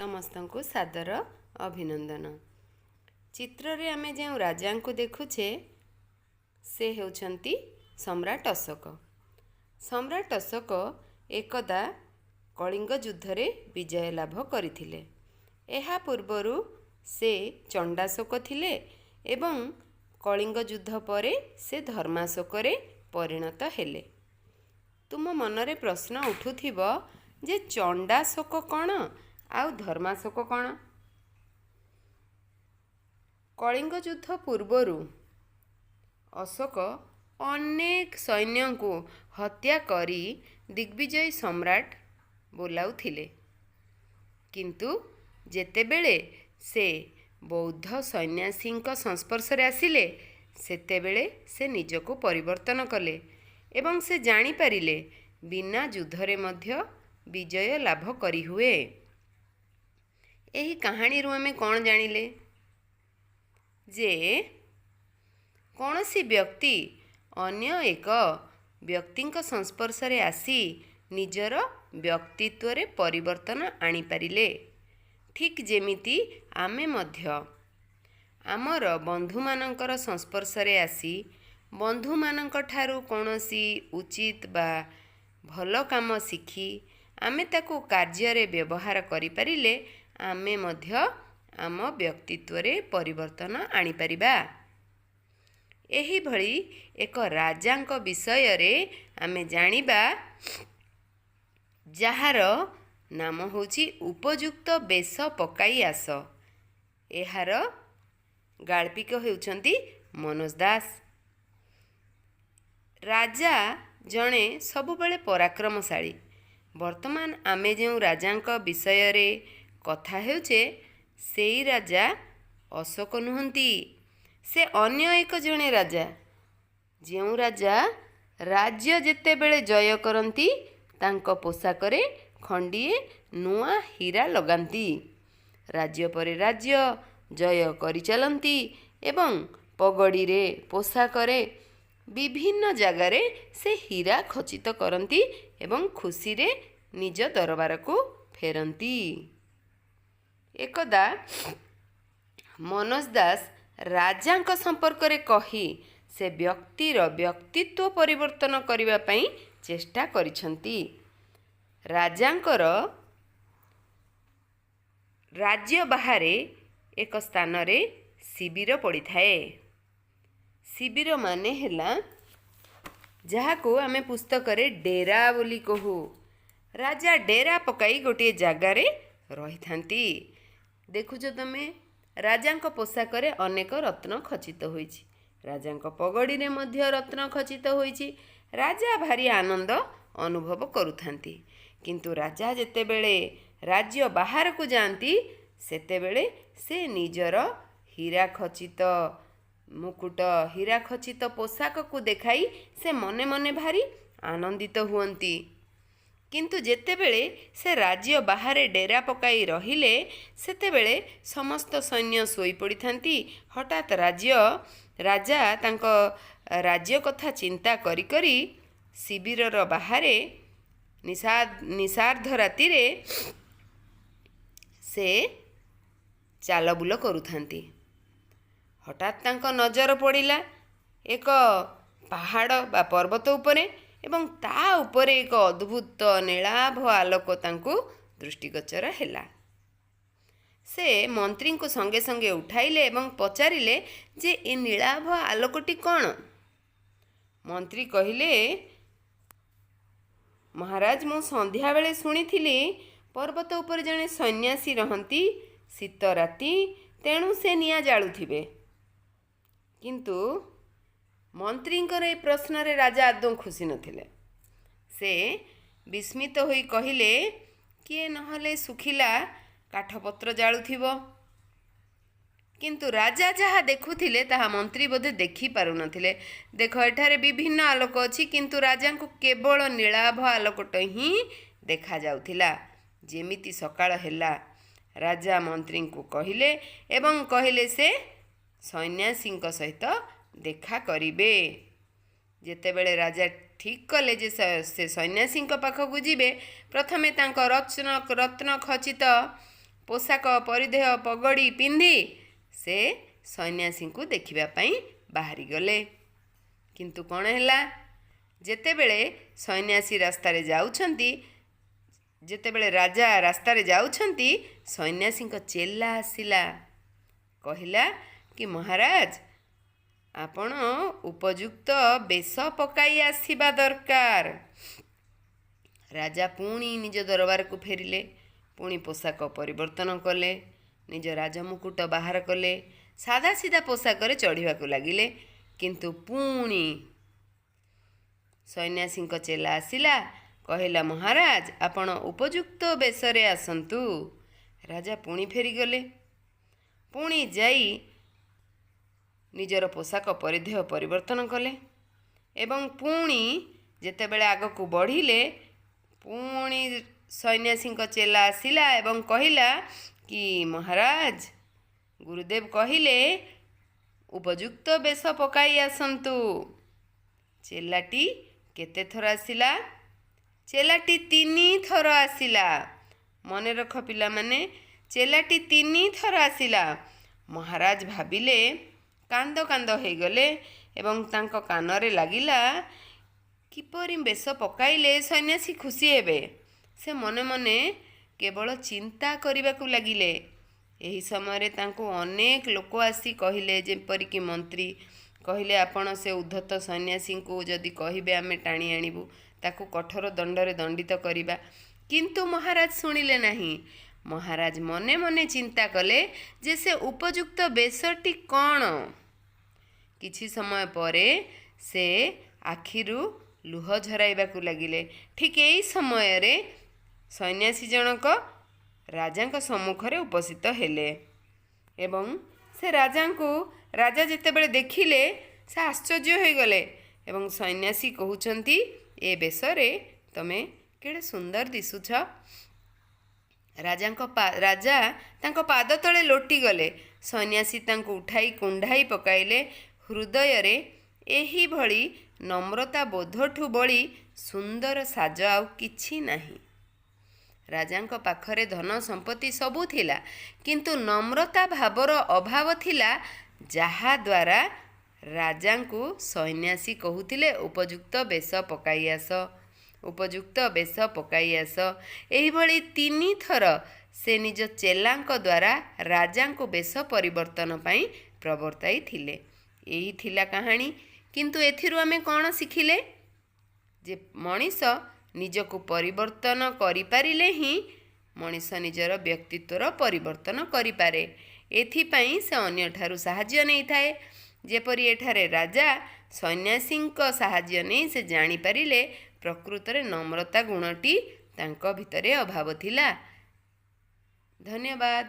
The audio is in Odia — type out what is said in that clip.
ସମସ୍ତଙ୍କୁ ସାଦର ଅଭିନନ୍ଦନ। ଚିତ୍ରରେ ଆମେ ଯେଉଁ ରାଜାଙ୍କୁ ଦେଖୁଛେ, ସେ ହେଉଛନ୍ତି ସମ୍ରାଟ ଅଶୋକ। ସମ୍ରାଟ ଅଶୋକ ଏକଦା କଳିଙ୍ଗ ଯୁଦ୍ଧରେ ବିଜୟ ଲାଭ କରିଥିଲେ। ଏହା ପୂର୍ବରୁ ସେ ଚଣ୍ଡାଶୋକ ଥିଲେ ଏବଂ କଳିଙ୍ଗ ଯୁଦ୍ଧ ପରେ ସେ ଧର୍ମାଶୋକରେ ପରିଣତ ହେଲେ। ତୁମ ମନରେ ପ୍ରଶ୍ନ ଉଠୁଥିବ ଯେ ଚଣ୍ଡାଶୋକ କ'ଣ ଆଉ ଧର୍ମାଶୋକ କ'ଣ? କଳିଙ୍ଗ ଯୁଦ୍ଧ ପୂର୍ବରୁ ଅଶୋକ ଅନେକ ସୈନ୍ୟଙ୍କୁ ହତ୍ୟା କରି ଦିଗ୍ବିଜୟୀ ସମ୍ରାଟ ବୋଲାଉଥିଲେ। କିନ୍ତୁ ଯେତେବେଳେ ସେ ବୌଦ୍ଧ ସନ୍ନ୍ୟାସୀଙ୍କ ସଂସ୍ପର୍ଶରେ ଆସିଲେ, ସେତେବେଳେ ସେ ନିଜକୁ ପରିବର୍ତ୍ତନ କଲେ ଏବଂ ସେ ଜାଣିପାରିଲେ, ବିନା ଯୁଦ୍ଧରେ ମଧ୍ୟ ବିଜୟ ଲାଭ କରିହୁଏ। ଏହି କାହାଣୀରୁ ଆମେ କ'ଣ ଜାଣିଲେ? ଯେ କୌଣସି ବ୍ୟକ୍ତି ଅନ୍ୟ ଏକ ବ୍ୟକ୍ତିଙ୍କ ସଂସ୍ପର୍ଶରେ ଆସି ନିଜର ବ୍ୟକ୍ତିତ୍ୱରେ ପରିବର୍ତ୍ତନ ଆଣିପାରିଲେ, ଠିକ୍ ଯେମିତି ଆମେ ମଧ୍ୟ ଆମର ବନ୍ଧୁମାନଙ୍କର ସଂସ୍ପର୍ଶରେ ଆସି, ବନ୍ଧୁମାନଙ୍କ ଠାରୁ କୌଣସି ଉଚିତ ବା ଭଲ କାମ ଶିଖି ଆମେ ତାକୁ କାର୍ଯ୍ୟରେ ବ୍ୟବହାର କରିପାରିଲେ, ଆମେ ମଧ୍ୟ ଆମ ବ୍ୟକ୍ତିତ୍ୱରେ ପରିବର୍ତ୍ତନ ଆଣିପାରିବା। ଏହିଭଳି ଏକ ରାଜାଙ୍କ ବିଷୟରେ ଆମେ ଜାଣିବା, ଯାହାର ନାମ ହେଉଛି ଉପଯୁକ୍ତ ବେଶ ପକାଇ ଆସ। ଏହାର ଗାଳ୍ପିକ ହେଉଛନ୍ତି ମନୋଜ ଦାସ। ରାଜା ଜଣେ ସବୁବେଳେ ପରାକ୍ରମଶାଳୀ। ବର୍ତ୍ତମାନ ଆମେ ଯେଉଁ ରାଜାଙ୍କ ବିଷୟରେ କଥା ହେଉଛେ, ସେଇ ରାଜା ଅଶୋକ ନୁହନ୍ତି। ସେ ଅନ୍ୟ ଏକ ଜଣେ ରାଜା, ଯେଉଁ ରାଜା ରାଜ୍ୟ ଯେତେବେଳେ ଜୟ କରନ୍ତି, ତାଙ୍କ ପୋଷାକରେ ଖଣ୍ଡିଏ ନୂଆ ହୀରା ଲଗାନ୍ତି। ରାଜ୍ୟ ପରେ ରାଜ୍ୟ ଜୟ କରିଚାଲନ୍ତି ଏବଂ ପଗଡ଼ିରେ, ପୋଷାକରେ, ବିଭିନ୍ନ ଜାଗାରେ ସେ ହୀରା ଖଚିତ କରନ୍ତି ଏବଂ ଖୁସିରେ ନିଜ ଦରବାରକୁ ଫେରନ୍ତି। ଏକଦା ମନୋଜ ଦାସ ରାଜାଙ୍କ ସମ୍ପର୍କରେ କହି ସେ ବ୍ୟକ୍ତିର ବ୍ୟକ୍ତିତ୍ୱ ପରିବର୍ତ୍ତନ କରିବା ପାଇଁ ଚେଷ୍ଟା କରିଛନ୍ତି। ରାଜାଙ୍କର ରାଜ୍ୟ ବାହାରେ ଏକ ସ୍ଥାନରେ ଶିବିର ପଡ଼ିଥାଏ। ଶିବିର ମାନେ ହେଲା ଯାହାକୁ ଆମେ ପୁସ୍ତକରେ ଡେରା ବୋଲି କହୁ। ରାଜା ଡେରା ପକାଇ ଗୋଟିଏ ଜାଗାରେ ରହିଥାନ୍ତି। ଦେଖୁଛ ତମେ, ରାଜାଙ୍କ ପୋଷାକରେ ଅନେକ ରତ୍ନ ଖଚିତ ହୋଇଛି। ରାଜାଙ୍କ ପଗଡ଼ିରେ ମଧ୍ୟ ରତ୍ନ ଖଚିତ ହୋଇଛି। ରାଜା ଭାରି ଆନନ୍ଦ ଅନୁଭବ କରୁଥାନ୍ତି। କିନ୍ତୁ ରାଜା ଯେତେବେଳେ ରାଜ୍ୟ ବାହାରକୁ ଯାଆନ୍ତି, ସେତେବେଳେ ସେ ନିଜର ହୀରା ଖଚିତ ମୁକୁଟ, ହୀରା ଖଚିତ ପୋଷାକକୁ ଦେଖାଇ ସେ ମନେ ମନେ ଭାରି ଆନନ୍ଦିତ ହୁଅନ୍ତି। କିନ୍ତୁ ଯେତେବେଳେ ସେ ରାଜ୍ୟ ବାହାରେ ଡେରା ପକାଇ ରହିଲେ, ସେତେବେଳେ ସମସ୍ତ ସୈନ୍ୟ ଶୋଇପଡ଼ିଥାନ୍ତି। ହଠାତ୍ ରାଜା ତାଙ୍କ ରାଜ୍ୟ କଥା ଚିନ୍ତା କରି କରି ଶିବିରର ବାହାରେ ନିଶାର୍ଦ୍ଧ ରାତିରେ ସେ ଚାଲବୁଲ କରୁଥାନ୍ତି। ହଠାତ୍ ତାଙ୍କ ନଜର ପଡ଼ିଲା ଏକ ପାହାଡ଼ ବା ପର୍ବତ ଉପରେ ଏବଂ ତା ଉପରେ ଏକ ଅଦ୍ଭୁତ ନୀଳାଭ ଆଲୋକ ତାଙ୍କୁ ଦୃଷ୍ଟିଗୋଚର ହେଲା। ସେ ମନ୍ତ୍ରୀଙ୍କୁ ସଙ୍ଗେ ସଙ୍ଗେ ଉଠାଇଲେ ଏବଂ ପଚାରିଲେ ଯେ ଏ ନୀଳାଭ ଆଲୋକଟି କ'ଣ? ମନ୍ତ୍ରୀ କହିଲେ, ମହାରାଜ, ମୁଁ ସନ୍ଧ୍ୟାବେଳେ ଶୁଣିଥିଲି ପର୍ବତ ଉପରେ ଜଣେ ସନ୍ନ୍ୟାସୀ ରହନ୍ତି। ଶୀତ ରାତି, ତେଣୁ ସେ ନିଆଁ ଜାଳୁଥିବେ। କିନ୍ତୁ ମନ୍ତ୍ରୀଙ୍କର ଏ ପ୍ରଶ୍ନରେ ରାଜା ଆଦୌ ଖୁସି ନଥିଲେ। ସେ ବିସ୍ମିତ ହୋଇ କହିଲେ, କିଏ ନହେଲେ ଶୁଖିଲା କାଠପତ୍ର ଜାଳୁଥିବ। କିନ୍ତୁ ରାଜା ଯାହା ଦେଖୁଥିଲେ, ତାହା ମନ୍ତ୍ରୀ ବୋଧେ ଦେଖିପାରୁନଥିଲେ। ଦେଖ, ଏଠାରେ ବିଭିନ୍ନ ଆଲୋକ ଅଛି, କିନ୍ତୁ ରାଜାଙ୍କୁ କେବଳ ନୀଳାଭ ଆଲୋକଟ ହିଁ ଦେଖାଯାଉଥିଲା। ଯେମିତି ସକାଳ ହେଲା, ରାଜା ମନ୍ତ୍ରୀଙ୍କୁ କହିଲେ ଏବଂ କହିଲେ ସେ ସନ୍ନ୍ୟାସୀଙ୍କ ସହିତ ଦେଖା କରିବେ। ଯେତେବେଳେ ରାଜା ଠିକ୍ କଲେ ଯେ ସେ ସନ୍ନ୍ୟାସୀଙ୍କ ପାଖକୁ ଯିବେ, ପ୍ରଥମେ ତାଙ୍କ ରତ୍ନ ଖଚିତ ପୋଷାକ ପରିଧେୟ ପଗଡ଼ି ପିନ୍ଧି ସେ ସନ୍ନ୍ୟାସୀଙ୍କୁ ଦେଖିବା ପାଇଁ ବାହାରିଗଲେ। କିନ୍ତୁ କ'ଣ ହେଲା? ଯେତେବେଳେ ସନ୍ନ୍ୟାସୀ ରାସ୍ତାରେ ଯାଉଛନ୍ତି, ଯେତେବେଳେ ରାଜା ରାସ୍ତାରେ ଯାଉଛନ୍ତି, ସନ୍ନ୍ୟାସୀଙ୍କ ଚେଲା ଆସିଲା, କହିଲା କି ମହାରାଜ, ଆପଣ ଉପଯୁକ୍ତ ବେଶ ପକାଇ ଆସିବା ଦରକାର। ରାଜା ପୁଣି ନିଜ ଦରବାରକୁ ଫେରିଲେ। ପୁଣି ପୋଷାକ ପରିବର୍ତ୍ତନ କଲେ, ନିଜ ରାଜମୁକୁଟ ବାହାର କଲେ, ସାଧା ସିଧା ପୋଷାକରେ ଚଢ଼ିବାକୁ ଲାଗିଲେ। କିନ୍ତୁ ପୁଣି ସନ୍ନ୍ୟାସୀଙ୍କ ଚେଲା ଆସିଲା, କହିଲା, ମହାରାଜ, ଆପଣ ଉପଯୁକ୍ତ ବେଶରେ ଆସନ୍ତୁ। ରାଜା ପୁଣି ଫେରିଗଲେ। ପୁଣି ଯାଇ ନିଜର ପୋଷାକ ପରିଧେୟ ପରିବର୍ତ୍ତନ କଲେ ଏବଂ ପୁଣି ଯେତେବେଳେ ଆଗକୁ ବଢ଼ିଲେ, ପୁଣି ସନ୍ନ୍ୟାସୀଙ୍କ ଚେଲା ଆସିଲା ଏବଂ କହିଲା କି ମହାରାଜ, ଗୁରୁଦେବ କହିଲେ ଉପଯୁକ୍ତ ବେଶ ପକାଇ ଆସନ୍ତୁ। ଚେଲାଟି କେତେ ଥର ଆସିଲା? ଚେଲାଟି ତିନି ଥର ଆସିଲା। ମନେ ରଖ ପିଲାମାନେ, ଚେଲାଟି ତିନି ଥର ଆସିଲା। ମହାରାଜ ଭାବିଲେ, କାନ୍ଦ କାନ୍ଦ ହେଇଗଲେ ଏବଂ ତାଙ୍କ କାନରେ ଲାଗିଲା କିପରି ବେଶ ପକାଇଲେ ସନ୍ନ୍ୟାସୀ ଖୁସି ହେବେ। ସେ ମନେ ମନେ କେବଳ ଚିନ୍ତା କରିବାକୁ ଲାଗିଲେ। ଏହି ସମୟରେ ତାଙ୍କୁ ଅନେକ ଲୋକ ଆସି କହିଲେ, ଯେପରିକି ମନ୍ତ୍ରୀ କହିଲେ, ଆପଣ ସେ ଉଦ୍ଧତ ସନ୍ନ୍ୟାସୀଙ୍କୁ ଯଦି କହିବେ ଆମେ ଟାଣି ଆଣିବୁ, ତାକୁ କଠୋର ଦଣ୍ଡରେ ଦଣ୍ଡିତ କରିବା। କିନ୍ତୁ ମହାରାଜ ଶୁଣିଲେ ନାହିଁ। ମହାରାଜ ମନେ ମନେ ଚିନ୍ତା କଲେ ଯେ ସେ ଉପଯୁକ୍ତ ବେଶଟି କ'ଣ? କିଛି ସମୟ ପରେ ସେ ଆଖିରୁ ଲୁହ ଝରାଇବାକୁ ଲାଗିଲେ। ଠିକ୍ ଏଇ ସମୟରେ ସନ୍ନ୍ୟାସୀ ଜଣକ ରାଜାଙ୍କ ସମ୍ମୁଖରେ ଉପସ୍ଥିତ ହେଲେ ଏବଂ ସେ ରାଜାଙ୍କୁ ରାଜା ଯେତେବେଳେ ଦେଖିଲେ, ସେ ଆଶ୍ଚର୍ଯ୍ୟ ହୋଇଗଲେ ଏବଂ ସନ୍ନ୍ୟାସୀ କହୁଛନ୍ତି, ଏ ବେଶରେ ତମେ କେଡ଼େ ସୁନ୍ଦର ଦିଶୁଛ। ରାଜା ତାଙ୍କ ପାଦ ତଳେ ଲୋଟିଗଲେ। ସନ୍ନ୍ୟାସୀ ତାଙ୍କୁ ଉଠାଇ କୁଣ୍ଢାଇ ପକାଇଲେ। ହୃଦୟରେ ଏହିଭଳି ନମ୍ରତା ବୋଧଠୁ ବଳି ସୁନ୍ଦର ସାଜ ଆଉ କିଛି ନାହିଁ। ରାଜାଙ୍କ ପାଖରେ ଧନ ସମ୍ପତ୍ତି ସବୁ ଥିଲା, କିନ୍ତୁ ନମ୍ରତା ଭାବର ଅଭାବ ଥିଲା, ଯାହାଦ୍ୱାରା ରାଜାଙ୍କୁ ସନ୍ନ୍ୟାସୀ କହୁଥିଲେ ଉପଯୁକ୍ତ ବେଶ ପକାଇ ଆସ, ଉପଯୁକ୍ତ ବେଶ ପକାଇ ଆସ। ଏହିଭଳି ତିନି ଥର ସେ ନିଜ ଚେଲାଙ୍କ ଦ୍ୱାରା ରାଜାଙ୍କୁ ବେଶ ପରିବର୍ତ୍ତନ ପାଇଁ ପ୍ରବର୍ତ୍ତାଇଥିଲେ। ଏହି ଥିଲା କାହାଣୀ। କିନ୍ତୁ ଏଥିରୁ ଆମେ କ'ଣ ଶିଖିଲେ? ଯେ ମଣିଷ ନିଜକୁ ପରିବର୍ତ୍ତନ କରିପାରିଲେ ହିଁ ମଣିଷ ନିଜର ବ୍ୟକ୍ତିତ୍ୱର ପରିବର୍ତ୍ତନ କରିପାରେ। ଏଥିପାଇଁ ସେ ଅନ୍ୟଠାରୁ ସାହାଯ୍ୟ ନେଇଥାଏ। ଯେପରି ଏଠାରେ ରାଜା ସନ୍ନ୍ୟାସୀଙ୍କ ସାହାଯ୍ୟ ନେଇ ସେ ଜାଣିପାରିଲେ ପ୍ରକୃତରେ ନମ୍ରତା ଗୁଣଟି ତାଙ୍କ ଭିତରେ ଅଭାବ ଥିଲା। ଧନ୍ୟବାଦ।